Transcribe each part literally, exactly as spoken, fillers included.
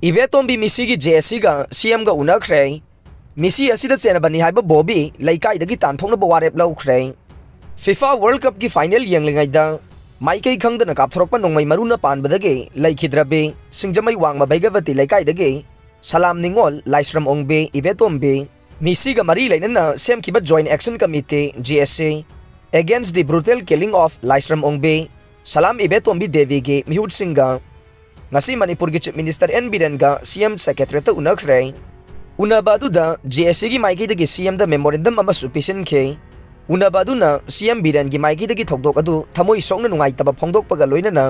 ꯏꯕꯦꯇꯣꯝꯕꯤ ꯃꯤꯁꯤꯒꯤ J ꯑꯦꯁ ꯁꯤꯒ ꯁꯤ ꯑꯦꯝꯒ ꯎꯅꯈ꯭ꯔꯦ꯫ ꯃꯤꯁꯤ ꯑꯁꯤꯗ ꯆꯦꯟꯅꯕꯅꯤ ꯍꯥꯏꯕ ꯕꯣꯕꯤ ꯂꯩꯀꯥꯏꯗꯒꯤ ꯇꯥꯟꯊꯣꯛꯅꯕ ꯋꯥꯔꯦꯞ ꯂꯧꯈ꯭ꯔꯦ꯫ ꯐꯤꯐꯥ ꯋꯥꯔꯜ ꯀꯞꯀꯤ ꯐꯥꯏꯅꯦꯜ ꯌꯦꯡꯂꯤꯉꯩꯗ ꯃꯥꯏꯀꯩ ꯈꯪꯗꯅ ꯀꯥꯞꯊꯣꯔꯛꯄ ꯅꯣꯡꯃꯩ ꯃꯔꯨꯅ ꯄꯥꯟꯕꯗꯒꯤ ꯂꯩꯈꯤꯗ꯭ꯔꯕꯤ ꯁꯤꯡꯖꯃꯩ ꯋꯥꯡꯃ ꯚꯩꯒꯕꯇꯤ ꯂꯩꯀꯥꯏꯗꯒꯤ ꯁꯂꯥꯝ ꯅꯤꯉꯣꯜ, ꯂꯥꯏꯁ꯭ꯔꯝ ꯑꯣꯡꯕꯤ, ꯏꯕꯦꯇꯣꯝꯕꯤ, ꯃꯤꯁꯤꯒ ꯃꯔꯤ ꯂꯩꯅꯅ ꯁꯦꯝꯈꯤꯕ Joint Action Committee, J A C, Against the Brutal Killing of ꯂꯥꯏꯁ꯭ꯔꯝ ꯑꯣꯡꯕꯤ, ꯁꯂꯥꯝ ꯏꯕꯦꯇꯣꯝꯕꯤ ꯗꯦꯕꯤꯒꯤ ꯃꯤꯍꯨꯠꯁꯤꯡꯒ ꯉꯁꯤ ꯃꯅꯤꯄꯨꯔꯒꯤ Chief Minister ꯑꯦꯟ ꯕꯤꯔꯦꯟꯒ ꯁꯤ ꯑꯦꯝ Secretariatꯇ ꯎꯅꯈ꯭ꯔꯦ꯫ ꯎꯅꯕ ꯑꯗꯨꯗ J A Cꯒꯤ ꯃꯥꯏꯀꯩꯗꯒꯤ ꯁꯤ ꯑꯦꯝꯗ memorandum ꯑꯃꯁꯨ ꯄꯤꯁꯤꯟꯈꯤ꯫ ꯎꯅꯕ ꯑꯗꯨꯅ ꯁꯤ ꯑꯦꯝ ꯕꯤꯔꯦꯟꯒꯤ ꯃꯥꯏꯀꯩꯗꯒꯤ ꯊꯧꯗꯣꯛ ꯑꯗꯨ ꯊꯃꯣꯏ ꯁꯣꯛꯅ ꯅꯨꯡꯉꯥꯏꯇꯕ ꯐꯣꯡꯗꯣꯛꯄꯒ ꯂꯣꯏꯅꯅ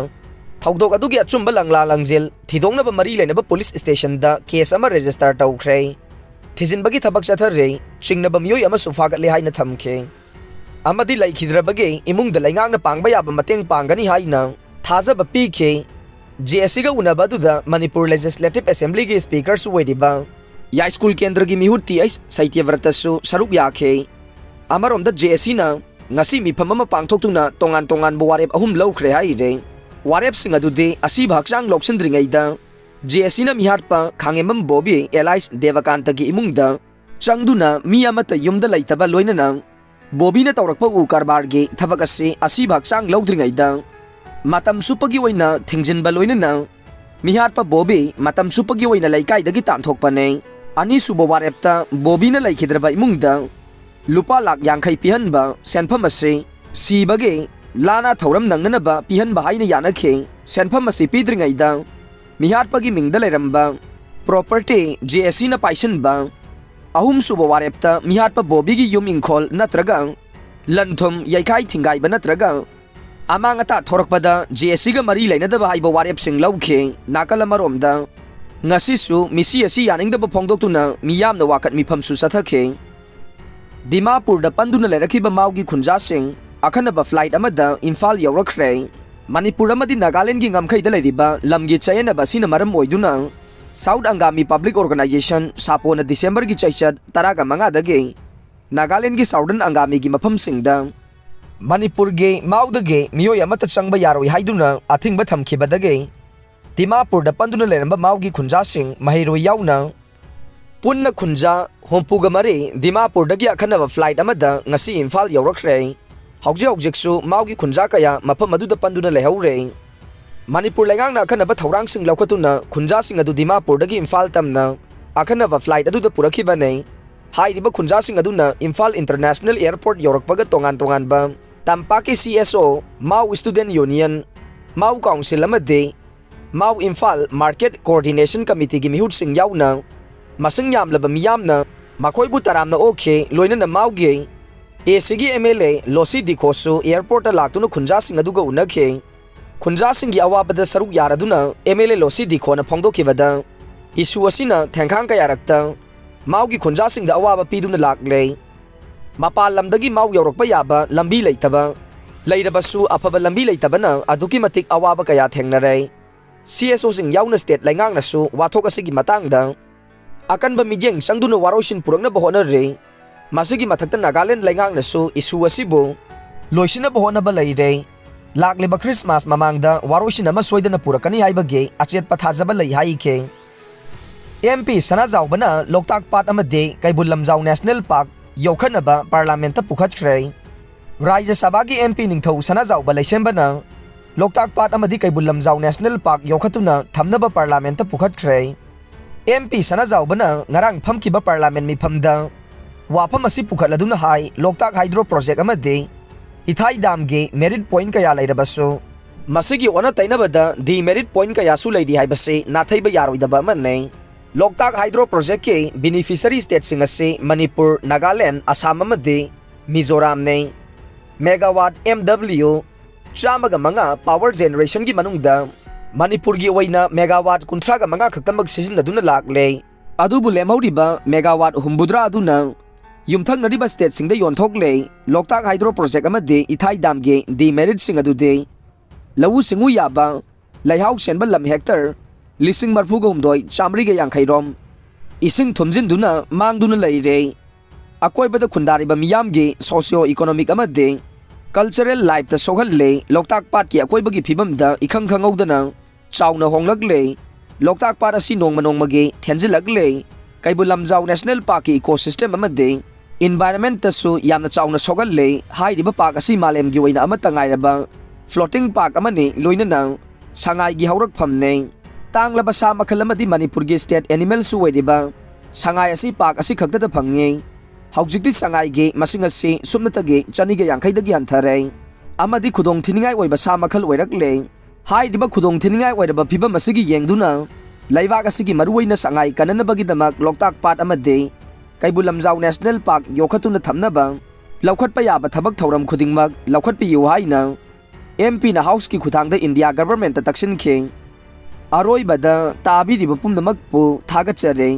ꯊꯧꯗꯣꯛ ꯑꯗꯨꯒꯤ ꯑꯆꯨꯝꯕ ꯂꯪꯂꯥ ꯂꯪꯖꯦꯜ ꯊꯤꯗꯣꯛꯅꯕ ꯃꯔꯤ ꯂꯩꯅꯕ ꯄꯨꯂꯤꯁ ꯁ꯭ꯇꯦꯁꯟꯗ ꯀꯦꯁ ꯑꯃ ꯔꯦꯖꯤꯁꯇꯔ ꯇꯧꯈ꯭ꯔꯦ꯫ ꯊꯤꯖꯤꯟꯕꯒꯤ ꯊꯕꯛ ꯆꯠꯊꯔꯦ꯫ ꯆꯤꯡꯅꯕ ꯃꯤꯑꯣꯏ ꯑꯃꯁꯨ ꯐꯥꯒꯠꯂꯦ ꯍꯥꯏꯅ ꯊꯝꯈꯤ꯫ ꯑꯃꯗꯤ ꯂꯩꯈꯤꯗ꯭ꯔꯕꯒꯤ ꯏꯃꯨꯡꯗ ꯂꯩꯉꯥꯛꯅ ꯄꯥꯡꯕ ꯌꯥꯕ ꯃꯇꯦꯡ ꯄꯥꯡꯒꯅꯤ ꯍꯥꯏꯅ ꯊꯥꯖꯕ ꯄꯤꯈꯤ꯫ J A Cꯒ ꯎꯅꯕ ꯑꯗꯨꯗ ꯃꯅꯤꯄꯨꯔ Legislative Assemblyꯒꯤ Speakerꯁꯨ ꯑꯣꯏꯔꯤꯕ ꯌꯥꯏꯁ꯭ꯀꯨꯜ ꯀꯦꯟꯗ꯭ꯔꯒꯤ ꯃꯤꯍꯨꯠ ꯇꯤ ꯑꯩꯆ ꯁꯩꯇ꯭ꯌꯕ꯭ꯔꯇꯁꯨ ꯁꯔꯨꯛ ꯌꯥꯈꯤ꯫ ꯑꯃꯔꯣꯝꯗ J A Cꯅ ꯉꯁꯤ ꯃꯤꯐꯝ ꯑꯃ ꯄꯥꯡꯊꯣꯛꯇꯨꯅ ꯇꯣꯉꯥꯟ ꯇꯣꯉꯥꯟꯕ ꯋꯥꯔꯦꯞ ꯑꯍꯨꯝ ꯂꯧꯈ꯭ꯔꯦ ꯍꯥꯏꯔꯤ꯫ ꯋꯥꯔꯦꯞꯁꯤꯡ ꯑꯗꯨꯗꯤ ꯑꯁꯤꯕ ꯍꯛꯆꯥꯡ ꯂꯧꯁꯤꯟꯗ꯭ꯔꯤꯉꯩꯗ J A Cꯅ ꯃꯤꯍꯥꯠꯄ ꯈꯥꯉꯦꯝꯕꯝ ꯕꯣꯕꯤ alias ꯗꯦꯕꯀꯥꯟꯇꯒꯤ ꯏꯃꯨꯡꯗ ꯆꯪꯗꯨꯅ ꯃꯤ ꯑꯃꯠꯇ ꯌꯨꯝꯗ ꯂꯩꯇꯕ ꯂꯣꯏꯅꯅ ꯕꯣꯕꯤꯅ ꯇꯧꯔꯛꯄ ꯎ ꯀꯔꯕꯥꯔꯒꯤ ꯊꯕꯛ ꯑꯁꯤ ꯑꯁꯤꯕ ꯍꯛꯆꯥꯡ ꯂꯧꯗ꯭ꯔꯤꯉꯩꯗ ꯃꯇꯝ ꯆꯨꯞꯄꯒꯤ ꯑꯣꯏꯅ ꯊꯤꯡꯖꯤꯟꯕ ꯂꯣꯏꯅꯅ ꯃꯤꯍꯥꯠꯄ ꯕꯣꯕꯤ ꯃꯇꯝ ꯆꯨꯞꯄꯒꯤ ꯑꯣꯏꯅ ꯂꯩꯀꯥꯏꯗꯒꯤ ꯇꯥꯟꯊꯣꯛꯄꯅꯦ꯫ ꯑꯅꯤꯁꯨꯕ ꯋꯥꯔꯦꯞꯇ ꯕꯣꯕꯤꯅ ꯂꯩꯈꯤꯗ꯭ꯔꯕ ꯏꯃꯨꯡꯗ ꯂꯨꯄꯥ ꯂꯥꯈ ꯌꯥꯡꯈꯩ ꯄꯤꯍꯟꯕ ꯁꯦꯟꯐꯝ ꯑꯁꯤ ꯁꯤꯕꯒꯤ ꯂꯥꯟꯅ ꯊꯧꯔꯝ ꯅꯪꯅꯅꯕ ꯄꯤꯍꯟꯕ ꯍꯥꯏꯅ ꯌꯥꯅꯈꯤ꯫ ꯁꯦꯟꯐꯝ ꯑꯁꯤ ꯄꯤꯗ꯭ꯔꯤꯉꯩꯗ ꯃꯤꯍꯥꯠꯄꯒꯤ ꯃꯤꯡꯗ ꯂꯩꯔꯝꯕ property J A Cꯅ ꯄꯥꯏꯁꯤꯟꯕ꯫ ꯑꯍꯨꯝꯁꯨꯕ ꯋꯥꯔꯦꯞꯇ ꯃꯤꯍꯥꯠꯄ ꯕꯣꯕꯤꯒꯤ ꯌꯨꯝ ꯏꯪꯈꯣꯜ ꯅꯠꯇ꯭ꯔꯒ ꯂꯟ ꯊꯨꯝ ꯌꯩꯈꯥꯏ ꯊꯤꯡꯒꯥꯏꯕ ꯅꯠꯇ꯭ꯔꯒ ꯑꯃꯥꯡ ꯑꯇꯥ ꯊꯣꯔꯛꯄꯗ J A Cꯒ ꯃꯔꯤ ꯂꯩꯅꯗꯕ ꯍꯥꯏꯕ ꯋꯥꯔꯦꯞꯁꯤꯡ ꯂꯧꯈꯤ꯫ ꯅꯥꯀꯜ ꯑꯃꯔꯣꯝꯗ ꯉꯁꯤꯁꯨ ꯃꯤꯁꯤ ꯑꯁꯤ ꯌꯥꯅꯤꯡꯗꯕ ꯐꯣꯡꯗꯣꯛꯇꯨꯅ ꯃꯤꯌꯥꯝꯅ ꯋꯥꯀꯠ ꯃꯤꯐꯝꯁꯨ ꯆꯠꯊꯈꯤ꯫ ꯗꯤꯃꯥꯄꯨꯔꯗ ꯄꯟꯗꯨꯅ ꯂꯩꯔꯛꯈꯤꯕ ꯃꯥꯎꯒꯤ ꯈꯨꯟꯖꯥꯁꯤꯡ ꯑꯈꯟꯅꯕ flight ꯑꯃꯗ ꯏꯝꯐꯥꯜ ꯌꯧꯔꯛꯈ꯭ꯔꯦ꯫ ꯃꯅꯤꯄꯨꯔ ꯑꯃꯗꯤ ꯅꯥꯒꯥꯂꯦꯟꯗꯒꯤ ꯉꯝꯈꯩꯗ ꯂꯩꯔꯤꯕ ꯂꯝꯒꯤ ꯆꯌꯦꯠꯅꯕ ꯑꯁꯤꯅ ꯃꯔꯝ ꯑꯣꯏꯗꯨꯅ South Angami Public Organisation, ꯁꯥꯄꯣꯅ ꯗꯤꯁꯦꯝꯕꯔꯒꯤ ꯆꯩꯆꯠ ꯇꯔꯥꯒ ꯃꯉꯥꯗꯒꯤ ꯅꯥꯒꯥꯂꯦꯟꯗꯒꯤ Southern Angamꯤꯒꯤ ꯃꯐꯝꯁꯤꯡꯗ ꯃꯅꯤꯄꯨꯔꯒꯤ ꯃꯥꯎꯗꯒꯤ ꯃꯤꯑꯣꯏ ꯑꯃꯠꯇ ꯆꯪꯕ ꯌꯥꯔꯣꯏ ꯍꯥꯏꯗꯨꯅ ꯑꯊꯤꯡꯕ ꯊꯝꯈꯤꯕꯗꯒꯤ ꯗꯤꯃꯥꯄꯨꯔꯗ ꯄꯟꯗꯨꯅ ꯂꯩꯔꯝꯕ ꯃꯥꯎꯒꯤ ꯈꯨꯟꯖꯥꯁꯤꯡ ꯃꯍꯩꯔꯣꯏ ꯌꯥꯎꯅ ꯄꯨꯟꯅ ꯈꯨꯟꯖꯥ ꯍꯨꯝꯐꯨꯒ ꯃꯔꯤ ꯗꯤꯃꯥꯄꯨꯔꯗꯒꯤ ꯑꯈꯟꯅꯕ flight ꯑꯃꯗ ꯉꯁꯤ ꯏꯝꯐꯥꯜ ꯌꯧꯔꯛꯈ꯭ꯔꯦ꯫ ꯍꯧꯖꯤꯛ ꯍꯧꯖꯤꯛꯁꯨ ꯃꯥꯎꯒꯤ ꯈꯨꯟꯖꯥ ꯀꯌꯥ ꯃꯐꯝ ꯑꯗꯨꯗ ꯄꯟꯗꯨꯅ ꯂꯩꯍꯧꯔꯦ꯫ ꯃꯅꯤꯄꯨꯔ ꯂꯩꯉꯥꯛꯅ ꯑꯈꯟꯅꯕ ꯊꯧꯔꯥꯡꯁꯤꯡ ꯂꯧꯈꯠꯇꯨꯅ ꯈꯨꯟꯖꯥꯁꯤꯡ ꯑꯗꯨ ꯗꯤꯃꯥꯄꯨꯔꯗꯒꯤ ꯏꯝꯐꯥꯜ ꯇꯝꯅ ꯑꯈꯟꯅꯕ flight ꯑꯗꯨꯗ ꯄꯨꯔꯛꯈꯤꯕꯅꯤ꯫ ꯍꯥꯏꯔꯤꯕ ꯈꯨꯟꯖꯥꯁꯤꯡ ꯑꯗꯨꯅ ꯏꯝꯐꯥꯜ International Airport ꯌꯧꯔꯛꯄꯒ ꯇꯣꯉꯥꯟ ꯇꯣꯉꯥꯟꯕ ꯇꯝꯄꯥꯛꯀꯤ C S O, ꯃꯥꯎ Student Union, ꯃꯥꯎ Council ꯑꯃꯗꯤ ꯃꯥꯎ ꯏꯝꯐꯥꯜ Market Coordination Committeeꯒꯤ ꯃꯤꯍꯨꯠꯁꯤꯡ ꯌꯥꯎꯅ ꯃꯁꯤꯡ ꯌꯥꯝꯂꯕ ꯃꯤꯌꯥꯝꯅ ꯃꯈꯣꯏꯕꯨ ꯇꯔꯥꯝꯅ ꯑꯣꯛꯈꯤ꯫ ꯂꯣꯏꯅꯅ ꯃꯥꯎꯒꯤ ACꯒꯤ MLA ꯂꯣꯁꯤ ꯗꯤꯈꯣꯁꯨ airportꯇ ꯂꯥꯛꯇꯨꯅ ꯈꯨꯟꯖꯥꯁꯤꯡ ꯑꯗꯨꯒ ꯎꯅꯈꯤ꯫ ꯈꯨꯟꯖꯥꯁꯤꯡꯒꯤ ꯑꯋꯥꯕꯗ ꯁꯔꯨꯛ ꯌꯥꯔꯗꯨꯅ MLA ꯂꯣꯁꯤ ꯗꯤꯈꯣꯅ ꯐꯣꯡꯗꯣꯛꯈꯤꯕꯗ, issue ꯑꯁꯤꯅ ꯊꯦꯡꯈꯥꯡ ꯀꯌꯥꯔꯛꯇ ꯃꯥꯎꯒꯤ ꯈꯨꯟꯖꯥꯁꯤꯡꯗ ꯑꯋꯥꯕ ꯄꯤꯗꯨꯅ ꯂꯥꯛꯂꯦ꯫ ꯃꯄꯥꯟ ꯂꯝꯗꯒꯤ ꯃꯥꯎ ꯌꯧꯔꯛꯄ ꯌꯥꯕ ꯂꯝꯕꯤ ꯂꯩꯇꯕ, ꯂꯩꯔꯕꯁꯨ ꯑꯐꯕ ꯂꯝꯕꯤ ꯂꯩꯇꯕꯅ ꯑꯗꯨꯛꯀꯤ ꯃꯇꯤꯛ ꯑꯋꯥꯕ ꯀꯌꯥ ꯊꯦꯡꯅꯔꯦ꯫ CSOꯁꯤꯡ ꯌꯥꯎꯅ state ꯂꯩꯉꯥꯛꯅꯁꯨ ꯋꯥꯊꯣꯛ ꯑꯁꯤꯒꯤ ꯃꯇꯥꯡꯗ ꯑꯀꯟꯕ ꯃꯤꯠꯌꯦꯡ ꯆꯪꯗꯨꯅ ꯋꯥꯔꯣꯏꯁꯤꯟ ꯄꯨꯔꯛꯅꯕ ꯍꯣꯠꯅꯔꯤ꯫ ꯃꯁꯤꯒꯤ ꯃꯊꯛꯇ ꯅꯥꯒꯥꯂꯦꯟ ꯂꯩꯉꯥꯛꯅꯁꯨ issue ꯑꯁꯤꯕꯨ ꯂꯣꯏꯁꯤꯟꯅꯕ ꯍꯣꯠꯅꯕ ꯂꯩꯔꯦ꯫ ꯂꯥꯛꯂꯤꯕ Christmas ꯃꯃꯥꯡꯗ ꯋꯥꯔꯣꯏꯁꯤꯟ ꯑꯃ ꯁꯣꯏꯗꯅ ꯄꯨꯔꯛꯀꯅꯤ ꯍꯥꯏꯕꯒꯤ ꯑꯆꯦꯠꯄ ꯊꯥꯖꯕ ꯂꯩ ꯍꯥꯏꯈꯤ꯫ MP ꯁꯅꯥꯖꯥꯎꯕꯅ ꯂꯣꯛꯇꯥꯛ ꯄꯥꯠ ꯑꯃꯗꯤ ꯀꯩꯕꯨꯜ ꯂꯝꯖꯥꯎ National Park ꯌꯣꯛꯈꯠꯅꯕ Parliamentꯇ ꯄꯨꯈꯠꯈ꯭ꯔꯦ꯫ ꯔꯥꯖ꯭ꯌ ꯁꯚꯥꯒꯤ MP ꯅꯤꯡꯊꯧ ꯁꯅꯥꯖꯥꯎꯕ ꯂꯩꯁꯦꯝꯕꯅ ꯂꯣꯛꯇꯥꯛ ꯄꯥꯠ ꯑꯃꯗꯤ ꯀꯩꯕꯨꯜ ꯂꯝꯖꯥꯎ National Park ꯌꯣꯛꯈꯠꯇꯨꯅ ꯊꯝꯅꯕ Parliamentꯇ ꯄꯨꯈꯠꯈ꯭ꯔꯦ꯫ MP ꯁꯅꯥꯖꯥꯎꯕꯅ ꯉꯔꯥꯡ ꯐꯝꯈꯤꯕ Parliament ꯃꯤꯐꯝꯗ ꯋꯥꯐꯝ ꯑꯁꯤ ꯄꯨꯈꯠꯂꯗꯨꯅ ꯍꯥꯏ, ꯂꯣꯛꯇꯥꯛ Hydro Project ꯑꯃꯗꯤ ꯏꯊꯥꯏ Damꯒꯤ merit point ꯀꯌꯥ ꯂꯩꯔꯕꯁꯨ, ꯃꯁꯤꯒꯤ ꯑꯣꯟꯅ ꯇꯩꯅꯕꯗ demerit point ꯀꯌꯥꯁꯨ ꯂꯩꯔꯤ ꯍꯥꯏꯕꯁꯤ ꯅꯥꯊꯩꯕ ꯌꯥꯔꯣꯏꯗꯕ ꯑꯃꯅꯤ꯫ ꯂꯣꯛꯇꯥꯛ Hydro Projectꯀꯤ beneficiary stateꯁꯤꯡ ꯑꯁꯤ ꯃꯅꯤꯄꯨꯔ, ꯅꯥꯒꯥꯂꯦꯟ, ꯑꯁꯥꯝ ꯑꯃꯗꯤ ꯃꯤꯖꯣꯔꯥꯝꯅꯤ꯫ Megawatt MW ꯆꯥꯝꯃꯒ ꯃꯉꯥ power generationꯒꯤ ꯃꯅꯨꯡꯗ ꯃꯅꯤꯄꯨꯔꯒꯤ ꯑꯣꯏꯅ megawatt ꯀꯨꯟꯊ꯭ꯔꯥꯒ ꯃꯉꯥ ꯈꯛꯇꯃꯛ ꯁꯤꯖꯤꯟꯅꯗꯨꯅ ꯂꯥꯛꯂꯦ꯫ ꯑꯗꯨꯕꯨ ꯂꯦꯝꯍꯧꯔꯤꯕ megawatt ꯍꯨꯝꯐꯨꯇꯔꯥ ꯑꯗꯨꯅ ꯌꯨꯝꯊꯪꯅꯔꯤꯕ stateꯁꯤꯡꯗ ꯌꯣꯟꯊꯣꯛꯂꯦ꯫ ꯂꯣꯛꯇꯥꯛ Hydro Project ꯑꯃꯗꯤ ꯏꯊꯥꯏ Damꯒꯤ demeritꯁꯤꯡ ꯑꯗꯨꯗꯤ ꯂꯧꯎ ꯁꯤꯡꯎ ꯌꯥꯕ ꯂꯩꯍꯥꯎ ꯆꯦꯟꯕ ꯂꯝ hectare ꯂꯤꯁꯤꯡ ꯃꯔꯤꯐꯨꯒ ꯍꯨꯝꯗꯣꯏ ꯆꯥꯃꯔꯤꯒ ꯌꯥꯡꯈꯩ ꯔꯣꯝ, ꯏꯁꯤꯡ ꯊꯨꯝꯖꯤꯟꯗꯨꯅ ꯃꯥꯡꯗꯨꯅ ꯂꯩꯔꯦ꯫ ꯑꯀꯣꯏꯕꯗ ꯈꯨꯟꯗꯥꯔꯤꯕ ꯃꯤꯌꯥꯝꯒꯤ socio economic ꯑꯃꯗꯤ cultural lifeꯇ ꯁꯣꯛꯍꯜꯂꯦ꯫ ꯂꯣꯛꯇꯥꯛ ꯄꯥꯠꯀꯤ ꯑꯀꯣꯏꯕꯒꯤ ꯐꯤꯕꯝꯗ ꯏꯈꯪ ꯈꯪꯍꯧꯗꯅ ꯆꯥꯎꯅ ꯍꯣꯡꯂꯛꯂꯦ꯫ ꯂꯣꯛꯇꯥꯛ ꯄꯥꯠ ꯑꯁꯤ ꯅꯣꯡꯃ ꯅꯣꯡꯃꯒꯤ ꯊꯦꯟꯖꯤꯜꯂꯛꯂꯦ꯫ ꯀꯩꯕꯨꯜ ꯂꯝꯖꯥꯎ ꯅꯦꯁꯅꯦꯜ ꯄꯥꯔꯛꯀꯤ ꯏꯀꯣ ꯁꯤꯁꯇꯦꯝ ꯑꯃꯗꯤ ꯏꯟꯚꯥꯏꯔꯟꯃꯦꯟꯇꯁꯨ ꯌꯥꯝꯅ ꯆꯥꯎꯅ ꯁꯣꯛꯍꯜꯂꯦ꯫ ꯍꯥꯏꯔꯤꯕ ꯄꯥꯔꯛ ꯑꯁꯤ ꯃꯥꯂꯦꯝꯒꯤ ꯑꯣꯏꯅ ꯑꯃꯠꯇ ꯉꯥꯏꯔꯕ ꯐ꯭ꯂꯣꯇꯤꯡ ꯄꯥꯔꯛ ꯑꯃꯅꯤ, ꯂꯣꯏꯅꯅ ꯁꯉꯥꯏꯒꯤ ꯍꯧꯔꯛꯐꯝꯅꯤ꯫ ꯇꯥꯡꯂꯕ ꯁꯥ ꯃꯈꯜ ꯑꯃꯗꯤ ꯃꯅꯤꯄꯨꯔꯒꯤ ꯁ꯭ꯇꯦꯠ ꯑꯦꯅꯤꯃꯦꯜꯁꯨ ꯑꯣꯏꯔꯤꯕ ꯁꯉꯥꯏ ꯑꯁꯤ ꯄꯥꯔꯛ ꯑꯁꯤ ꯈꯛꯇꯗ ꯐꯪꯉꯤ꯫ ꯍꯧꯖꯤꯛꯇꯤ ꯁꯉꯥꯏꯒꯤ ꯃꯁꯤꯡ ꯑꯁꯤ ꯁꯨꯞꯅꯇꯒꯤ ꯆꯅꯤꯒ ꯌꯥꯡꯈꯩꯗꯒꯤ ꯍꯟꯊꯔꯦ ꯑꯃꯗꯤ ꯈꯨꯗꯣꯡ ꯊꯤꯅꯤꯡꯉꯥꯏ ꯑꯣꯏꯕ ꯁꯥ ꯃꯈꯜ ꯑꯣꯏꯔꯛꯂꯦ꯫ ꯍꯥꯏꯔꯤꯕ ꯈꯨꯗꯣꯡ ꯊꯤꯅꯤꯡꯉꯥꯏ ꯑꯣꯏꯔꯕ ꯐꯤꯕꯝ ꯑꯁꯤꯒꯤ ꯌꯦꯡꯗꯨꯅ, ꯂꯩꯕꯥꯛ ꯑꯁꯤꯒꯤ ꯃꯔꯨꯑꯣꯏꯅ ꯁꯉꯥꯏ ꯀꯟꯅꯅꯕꯒꯤꯗꯃꯛ ꯂꯣꯛꯇꯥꯛ ꯄꯥꯠ ꯑꯃꯗꯤ ꯀꯩꯕꯨꯜ ꯂꯝꯖꯥꯎ ꯅꯦꯁꯅꯦꯜ ꯄꯥꯔꯛ ꯌꯣꯛꯈꯠꯇꯨꯅ ꯊꯝꯅꯕ ꯂꯧꯈꯠꯄ ꯌꯥꯕ ꯊꯕꯛ ꯊꯧꯔꯝ ꯈꯨꯗꯤꯡꯃꯛ ꯂꯧꯈꯠꯄꯤꯌꯨ ꯍꯥꯏꯅ ꯑꯦꯝ ꯄꯤꯅ ꯍꯥꯎꯁꯀꯤ ꯈꯨꯠꯊꯥꯡꯗ ꯏꯟꯗꯤꯌꯥ ꯒꯚꯔꯟꯃꯦꯟꯠꯇ ꯇꯛꯁꯤꯟꯈꯤ꯫ ꯑꯔꯣꯏꯕꯗ ꯇꯥꯕꯤꯔꯤꯕ ꯄꯨꯝꯅꯃꯛꯄꯨ ꯊꯥꯒꯠꯆꯔꯤ꯫